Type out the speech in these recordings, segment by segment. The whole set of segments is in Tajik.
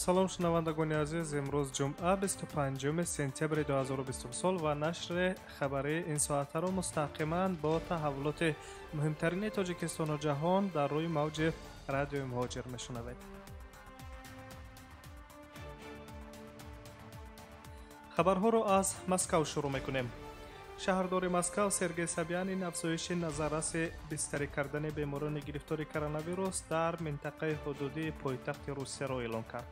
Салом, шунавандагони азиз. Имрӯз ҷумъа, 25 сентябри 2020 сол ва нашри хабарии ин соатаро мустақиман бо таҳаввулоти муҳимтарини Тоҷикистону ҷаҳон дар рӯи мавҷи радиои Муҳоҷир мешунавед. Хабарҳоро аз Москав шурӯъ мекунем. Шаҳрдори Москав Сергей Собянин афзоиши назарраси бистарӣ кардани беморони гирифтори коронавирус дар минтақаи ҳудудии пойтахти Русияро эълон кард.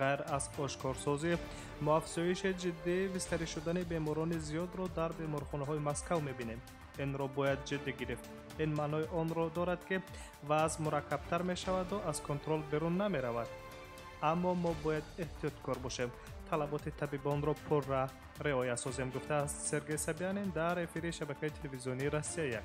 Ғайр аз ошкорсозӣ, мо афзоиши ҷиддии бистарӣ шудани беморони зиёдро дар беморхонаҳои Москав мебинем. Инро бояд ҷиддӣ гирифт. Ин маънои онро дорад, ки вазъ мураккабтар мешаваду аз контрол берун намеравад. Аммо мо бояд эҳтиёткор бошем, талаботи табибонро пурра риоя созем, гуфтааст Сергей Собянин дар эфири шабакаи телевизионии Россия 1.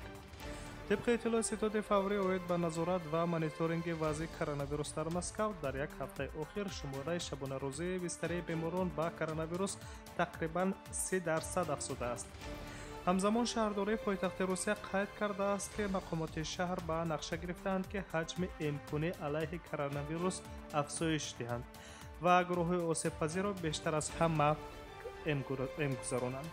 Тибқи иттилои ситоди фаврӣ оид ба назорат ва мониторинги вазъи коронавирус дар Москав, дар як ҳафтаи охир шумораи шабонарӯзии бистарии беморон ба коронавирус тақрибан 30% афзудааст. Ҳамзамон шаҳрдории пойтахти Русия қайд кардааст, ки мақомоти шаҳр ба нақша гирифтаанд, ки ҳаҷми эмкунӣ алайҳи коронавирус афзоиш диҳанд ва гурӯҳҳои осебпазирро бештар аз ҳама эмгузаронанд.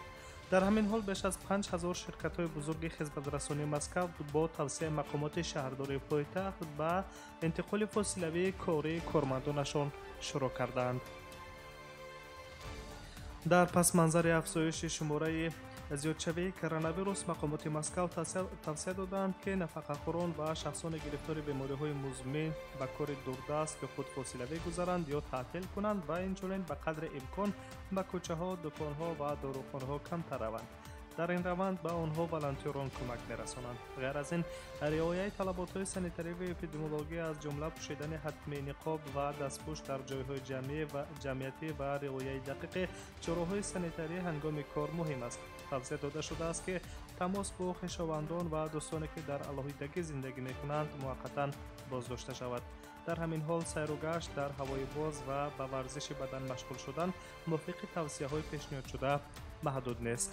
Дар ҳамин ҳол беш аз 5000 ширкатҳои бузурги хизматрасонии Москав бо тавсияи мақомоти шаҳрдории пойтахт ба интиқоли фосилавии кории кормандонашон шурӯъ кардаанд. Дар пасманзари афзоиши шумораи зиёдшавии коронавирус, мақомоти Москав тавсия доданд, ки нафақахӯрон ва шахсони гирифтори бемориҳои музмин ба кори дурдаст ё худ фосилавӣ гузаранд ё таътил кунанд ва инчунин ба қадри имкон ба кӯчаҳо, дуконҳо ва дорухонаҳо камтар раванд. Дар ин раванд ба онҳо волонтёрон кӯмак мерасонанд. Ғайр аз ин, риояи талаботҳои санитарӣ ва эпидемиологӣ, аз ҷумла пӯшидани ҳатмии ниқоб ва дастпӯш дар ҷойҳои ҷамъиятӣ ва риояи дақиқи чораҳои санитарӣ ҳангоми кор муҳим аст. Тавсия дода шудааст, ки тамос бо хешовандон ва дӯстоне, ки дар алоҳидагӣ зиндагӣ мекунанд, муваққатан боздошта шавад. Дар ҳамин ҳол сайру гашт дар ҳавои боз ва ба варзиши бадан машғул шудан мувофиқи тавсияҳои пешниҳодшуда маҳдуд нест.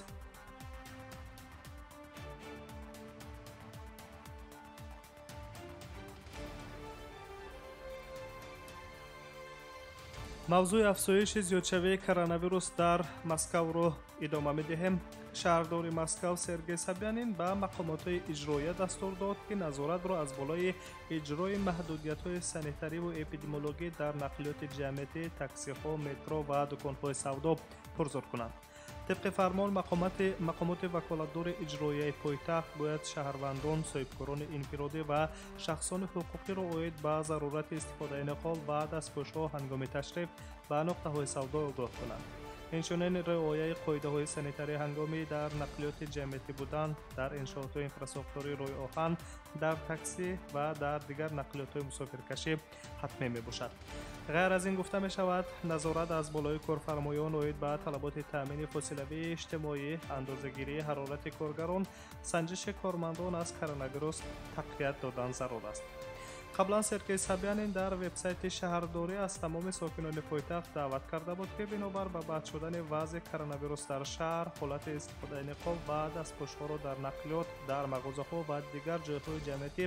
Мавзӯи афзоиши зиёдшавии коронавирус дар Москавро идома медиҳем. Шаҳрдори Москав Сергей Собянин ба мақомотҳои иҷроия дастур дод, ки назоратро аз болои иҷрои маҳдудиятҳои санитариву эпидемиологӣ дар нақлиёти ҷамъиятӣ, таксиҳо, метро ва дуконҳои савдо пурзур кунанд. Тибқи фармон, мақомоти ваколатдори иҷроияи пойтахт бояд шаҳрвандон, соҳибкорони инфиродӣ ва шахсони ҳуқуқиро оид ба зарурати истифодаи ниқоб ва дастпӯшҳо ҳангоми ташриф ба нуқтаҳои савдо огоҳ кунанд. Инчунин риояи қоидаҳои санитарӣ ҳангоми дар нақлиёти ҷамъиятӣ будан, дар иншоотҳои инфрасохтории рӯи оҳан, дар таксӣ ва дар дигар нақлиётҳои мусофиркашӣ ҳатмӣ мебошад. Ғайр аз ин, гуфта мешавад, назорат аз болои корфармоён оид ба талаботи таъмини фосилавии иҷтимоӣ, андозагирии ҳарорати коргарон, санҷиши кормандон аз коронавирус тақвият додан зарур аст. Қаблан Сергей Собянин дар вебсайти шаҳрдорӣ аз тамоми сокинони пойтахт даъват карда буд, ки бинобар ба бад шудани вазъи коронавирус дар шаҳр, ҳолати истифодаи ниқоб ва дастпӯшҳоро дар нақлиёт, дар мағозаҳо ва дигар ҷойҳои ҷамъиятӣ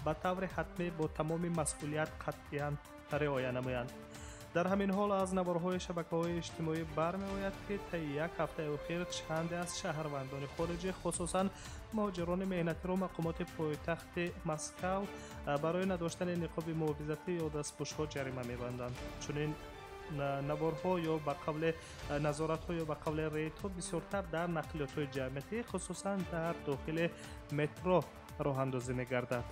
ба таври ҳатмӣ бо тамоми масъулият қатъиян риоя намоянд. Дар ҳамин ҳол аз наворҳои шабакаҳои иҷтимоӣ бармеояд, ки таи як ҳафтаи охир чанде аз шаҳрвандони хориҷӣ, хусусан муҳоҷирони меҳнатиро мақомоти пойтахти Москав барои надоштани ниқоби муҳофизатӣ ё дастпӯшҳо ҷарима мебанданд. Чунин наворҳо ё ба қавле назоратҳо ё ба қавле рейдҳо бисёртар дар нақлиётҳои ҷамъиятӣ, хусусан дар дохили метро роҳандозӣ мегардад.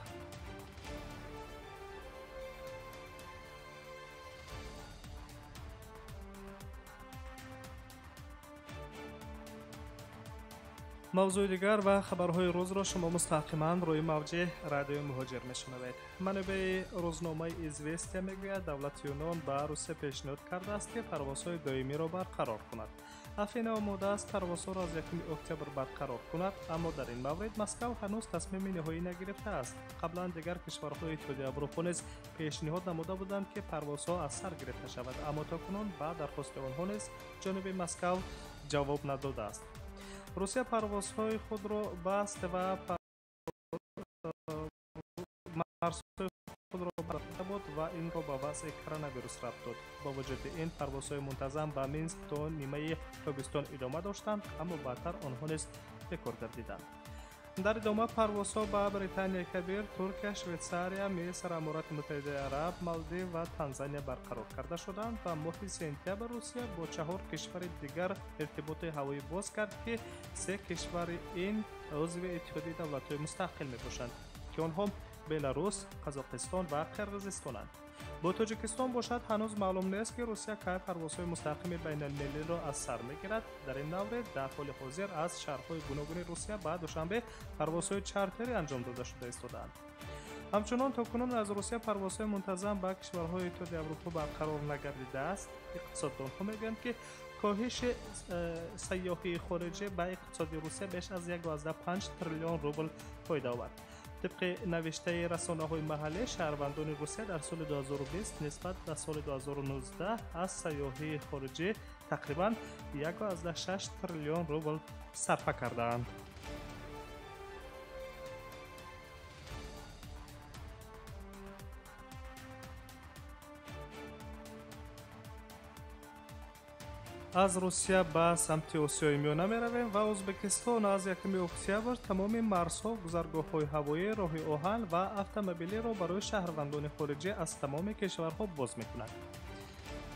Мавзӯи дигар ва хабарҳои рӯзро шумо мустақиман рӯи мавҷи радиои Муҳоҷир мешунавед. Манобеи рӯзномаи Известия мегӯяд, давлати Юнон ба Русия пешниҳод кардааст, ки парвозҳои доимиро барқарор кунад. Афина омода аст парвозҳоро аз 1 октябр барқарор кунад, аммо дар ин маврид Москав ҳанӯз тасмими ниҳоӣ нагирифтааст. Қаблан дигар кишварҳои Иттиҳоди Аврупо низ пешниҳод намуда буданд, ки парвозҳо аз сар гирифта шавад, аммо то кунун ба дархости онҳо низ ҷониби Москав ҷавоб надодааст. Русия парвозҳои худро баст ва марзҳои худро баста буд ва инро ба вазъи коронавирус рабт дод. Бо вуҷуди ин, парвозҳои мунтазам ба Минск то нимаи тобистон идома доштанд, аммо баъдтар онҳо низ бекор гардиданд. Дар идома парвозҳо ба Британияи Кабир, Туркия, Швейтсария, Миср, Аморати Муттаҳидаи Араб, Малдив ва Танзания барқарор карда шуданд ва моҳи сентябр Русия бо 4 кишвари дигар иртиботи ҳавоӣ боз кард, ки 3 кишвари ин узви Иттиҳоди давлатҳои мустақил мебошанд, ки онҳо Беларус, Қазоқистон ва Қирғизистонанд. Бо Тоҷикистон бошад, ҳанӯз маълум нест, ки Русия кай парвозҳои мустақими байналмилалиро аз сар мегирад. Дар ин маврид дар ҳоли ҳозир аз шаҳрҳои гуногуни Русия ба Душанбе парвозҳои чартерӣ анҷом дода шуда истодаанд. Ҳамчунон то кунун аз Русия парвозҳои мунтазам ба кишварҳои Иттиҳоди Аврупо барқарор нагардидааст. Иқтисоддонҳо мегӯянд, ки коҳиши сайёҳии хориҷӣ ба иқтисоди Русия беш аз 1,5 триллион рубл фоида овард. Тибқи навиштаи расонаҳои маҳаллӣ, шаҳрвандони Русия дар соли 2020 нисбат ба соли 2019 аз сайёҳии хориҷӣ тақрибан 1,6 триллион рубл сарфа кардаанд. Аз Русия ба самти Осиёи Миёна меравем ва Ӯзбекистон аз 1 октябр тамоми марзҳо, гузаргоҳҳои ҳавоӣ, роҳи оҳан ва автомобилиро барои шаҳрвандони хориҷӣ аз тамоми кишварҳо боз мекунад.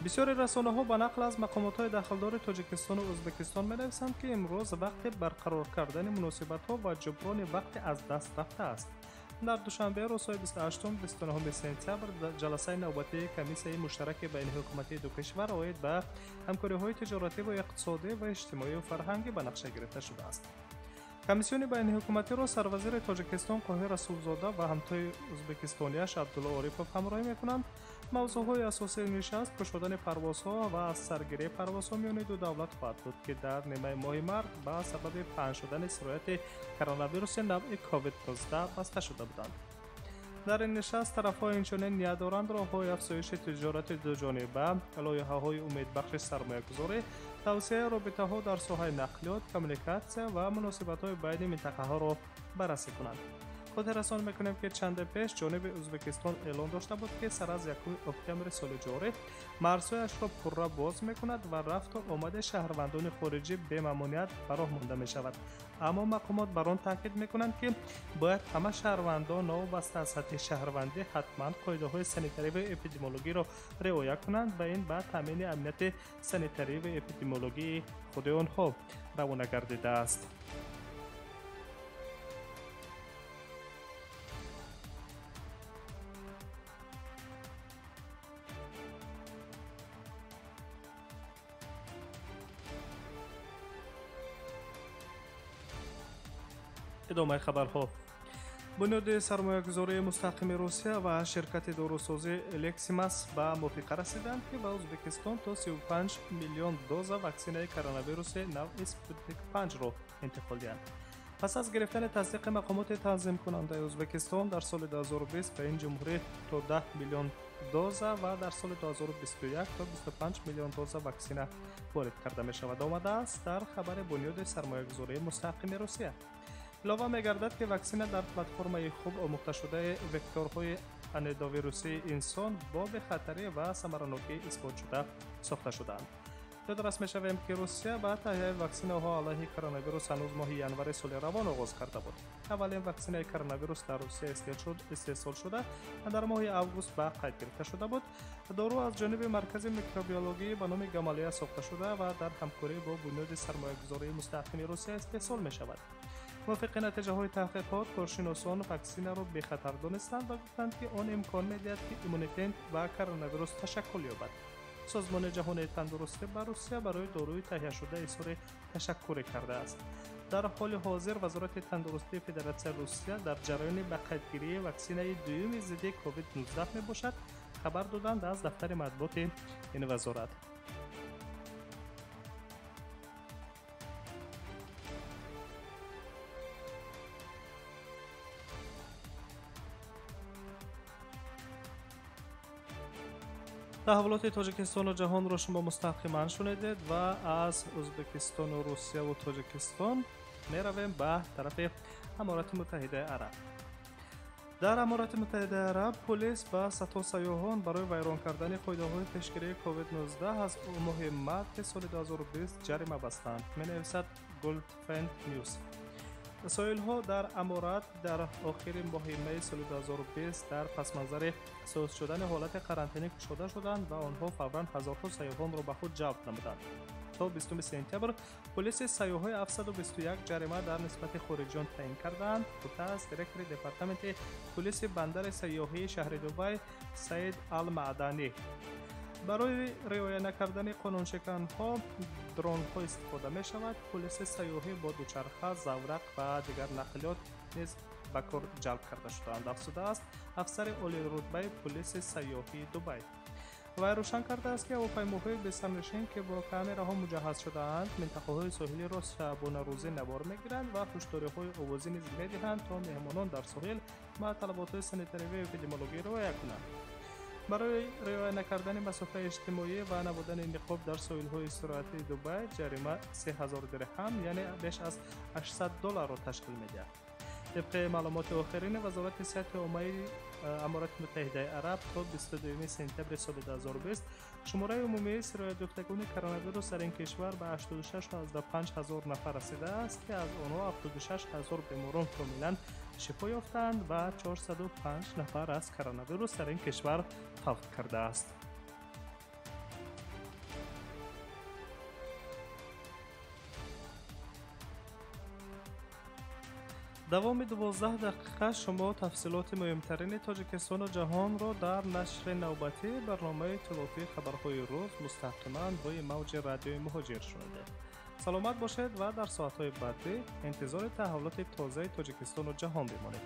Бисёри расонаҳо ба нақл аз мақомотҳои дахлдори Тоҷикистону Ӯзбекистон менависанд, ки имрӯз вақти барқарор кардани муносибатҳо ва ҷуброни вақти аз даст рафта аст. Дар Душанбе рӯзҳои 28-29 сентябр ҷаласаи навбатии комиссияи муштараки байниҳукуматии ду кишвар оид ба ҳамкориҳои тиҷоратӣ ва иқтисодӣ ва иҷтимоию фарҳангӣ ба нақша гирифта шудааст. Комиссиони байниҳукуматиро сарвазири Тоҷикистон Қоҳир Расулзода ва ҳамтои ӯзбекистонияш Абдулло Орипов ҳамроҳӣ мекунанд. Мавзӯъҳои асосии нишаст кушодани парвозҳо ва аз саргирии парвозҳо миёни ду давлат хоҳад буд, ки дар нимаи моҳи март ба сабаби паҳн шудани сирояти коронавируси навъи COVID-19 баста шуда буданд. Дар ин нишаст тарафҳо инчунин ният доранд роҳҳои афзоиши тиҷорати дуҷониба, лоиҳаҳои умедбахши сармоягузорӣ, тавсеаи робитаҳо дар соҳаи нақлиёт, коммуникатсия ва муносибатҳои байни минтақаҳоро баррасӣ кунанд. Хотиррасон мекунем, ки чанде пеш ҷониби Ӯзбекистон эълон дошта буд, ки сар аз 1 октябри соли ҷорӣ марзҳояшро пурра боз мекунад ва рафту омади шаҳрвандони хориҷӣ бемамоният ба роҳ монда мешавад. Аммо мақомот бар он таъкид мекунанд, ки бояд ҳама шаҳрвандон новобаста аз сатҳи шаҳрвандӣ ҳатман қоидаҳои санитарӣ ва эпидемиологиро риоя кунанд ва ин ба таъмини амнияти санитарӣ ва эпидемиологии худи онҳо равона гардидааст. Идомаи хабарҳо. Бунёди сармоягузории мустақими Русия ва ширкати дорусозӣ Лексимас ба мувофиқа расиданд, ки ба Ӯзбекистон то 35 миллион доза ваксинаи коронавируси навъи Спутник 5-ро интиқол диҳанд. Пас аз гирифтани тасдиқи мақомоти танзимкунандаи Ӯзбекистон дар соли 2020 ба ин ҷумҳурӣ то 10 миллион доза ва дар соли 2021 то 25 миллион доза ваксина ворид карда мешавад, омадааст дар хабари Бунёди сармоягузории мустақими Русия. Илова мегардад, ки ваксина дар платформаи хуб омӯхташудаи векторҳои аденовирусии инсон бо бехатарӣ ва самаранокӣ исботшуда сохта шудаанд. Ёдрас мешавем, ки Русия ба таҳияи ваксинаҳо алайҳи коронавирус ҳанӯз моҳи январи соли равон оғоз карда буд. Аввалин ваксинаи коронавирус дар Русия истеҳсол шуда дар моҳи август ба қайд гирифта шуда буд. Дору аз ҷониби Маркази микробиологӣ ба номи Гамалея сохта шуда ва дар ҳамкорӣ бо Бунёди сармоягузории мустақими Русия истеҳсол мешавад. Мувофиқи натиҷаҳои таҳқиқот, коршиносон ваксинаро бехатар донистанд ва гуфтанд, ки он имкон медиҳад, ки иммунитет ба коронавирус ташаккул ёбад. Созмони ҷаҳонии тандурустӣ ба Русия барои доруи таҳияшуда изҳори ташаккурӣ кардааст. Дар ҳоли ҳозир Вазорати тандурустии Федератсияи Русия дар ҷараёни ба қайдгирии ваксинаи дуюми зидди COVID-19 мебошад, хабар доданд аз дафтари матбуоти ин вазорат. Таҳаввулоти Тоҷикистону ҷаҳонро шумо мустақиман шунидед ва аз Ӯзбекистону Русияву Тоҷикистон меравем ба тарафи Аморати Муттаҳидаи Араб. Дар Аморати Муттаҳидаи Араб полис ба садҳо сайёҳон барои вайрон кардани қоидаҳои пешгирии COVID-19 аз моҳи марти соли 2020 ҷарима бастанд, менависад Gulf News. Соҳилҳо дар Аморат дар охири моҳи майи соли 2020 дар пасманзари соз шудани ҳолати қарантинӣ кушода шуданд ва онҳо фавран ҳазорҳо сайёҳонро ба худ ҷалб намуданд. То 20 сентябр полиси сайёҳҳои 721 ҷарима дар нисбати хориҷиён таъин кардаанд, гуфтааст директори департаменти полиси бандари сайёҳии шаҳри Дубай Саид Алмаъданӣ. Барои риоя накардани қонуншиканҳо дронҳо истифода мешавад. Полиси сайёҳӣ бо дучарха, заврақ ва дигар нақлиёт низ ба кор ҷалб карда шудаанд, афзудааст афсари олирутбаи полиси сайёҳии Дубай. Вай рӯшан кардааст, ки ҳавопаймоҳои бесарнишин, ки бо камераҳо муҷаҳҳаз шудаанд, минтақаҳои соҳилиро шабонарӯзӣ навор мегиранд ва ҳушдориҳои овозӣ низ медиҳанд, то меҳмонон дар соҳил ба талаботҳои санитаривию эпидемиологӣ риоя кунанд. Барои риоя накардани масофаи иҷтимоӣ ва набудани ниқоб дар соҳилҳои истироҳатии Дубай ҷарима 3000 дирҳам, яъне беш аз 800 долларро ташкил медиҳад. Тибқи маълумоти охирини Вазорати сиҳати оммаи Аморати Муттаҳидаи Араб то 22 сентябри соли 2020 шумораи умумии сироятёфтагони коронавирус дар ин кишвар ба 86,5 ҳазор нафар расидааст, ки аз онҳо 76 ҳазор беморон комилан шифо ёфтаанд ва 405 нафар аз коронавирус дар ин кишвар фавт кардааст. Давоми 12 дақиқа шумо тафсилоти муҳимтарини Тоҷикистону ҷаҳонро дар нашри навбатии барномаи иттилоотии хабарҳои рӯз мустақиман рӯи мавҷи радиои Муҳоҷир шунидед. Саломат бошед ва дар соатҳои баъдӣ интизори таҳаввулоти тозаи Тоҷикистону ҷаҳон бимонед.